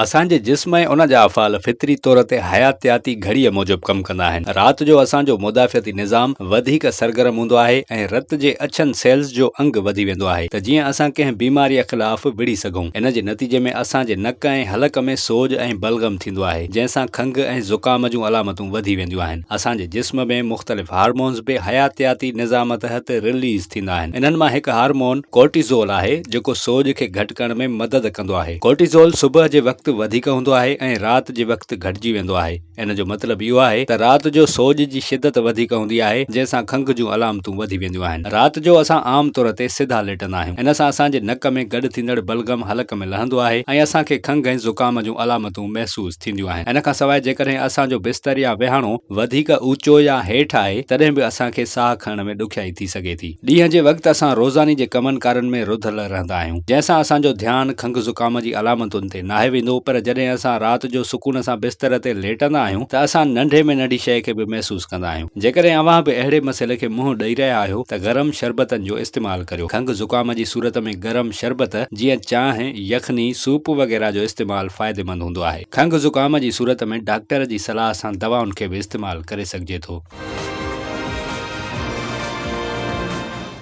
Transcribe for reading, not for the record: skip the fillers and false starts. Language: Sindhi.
اسان جي جسم ۽ ان جا افعال فطري طور تي حياتياتي گهڙيء موجب ڪم ڪندا آهن. رات جو اسان جو مدافعتي نظام وڌيڪ سرگرم هوندو آهي ۽ رت جي اڇن سيلز جو انگ وڌي ويندو آهي ته جيئن اسان ڪنهن بيماريء خلاف وڙهي سگهون. ان جي نتيجي ۾ اسان جي نڪ ۽ حلق ۾ سوڄ ۽ بلغم ٿيندو آهي، جنهن سان کنگهه ۽ زڪام جون علامتون وڌي وينديون آهن. اسان جي جسم ۾ مختلف هارمونز به حياتياتي نظام تحت رليز ٿيندا آهن. انهن مان هڪ هارمون ڪورٽيزول آهي، جيڪو سوڄ کي گهٽ ڪرڻ ۾ مدد ڪندو آهي. ڪورٽيزول صبح جي وقت وڌيڪ هوندو آهي ۽ رات جي وقت گهٽجي ويندو آهي. ان جو مطلب اهو آهي ته رات جو سوڄ جي شدت وڌيڪ هوندي آهي، جنهن سان کنگهه جون علامتون وڌي وينديون آهن. رات جو اسان عام طور تي سڌا ليٽندا آهيون. ان سان اسان جي نڪ ۾ گڏ ٿيندڙ بلغم حلق ۾ لهندو آهي ۽ اسان کي کنگهه ۽ زڪام جون علامتون محسوس ٿينديون آهن. ان کان سواء جيڪڏهن اسان جو بستر يا ويهاڻو وڌيڪ اوچو يا هيٺ آهي، تڏهن به اسان کي ساهه کڻڻ ۾ ڏکيائي ٿي سگهي ٿي. ڏينهن جي وقت اسان روزاني جي ڪمن ڪارن ۾ رڌل رهندا آهيون، جنهن سان اسان جو ڌيان کنگهه زڪام جي علامتن تي ناهي ويندو، پر جڏهن اسان رات جو سڪون سان بستر تي ليٽندا آهيون ته اسان ننڍي ۾ ننڍي شيء کي به محسوس ڪندا آهيون. جيڪڏهن اوهان به اهڙي مسئلي کي منهن ڏئي رهيا آهيو ته گرم شربتن جو استعمال ڪريو. کنگهه زڪام جي صورت ۾ گرم شربت جيئن چانهه، يخني، سوپ وغيره جو استعمال فائديمند هوندو آهي. کنگهه زڪام جي صورت ۾ ڊاڪٽر جي صلاح سان دوائن کي به استعمال ڪري سگهجي ٿو.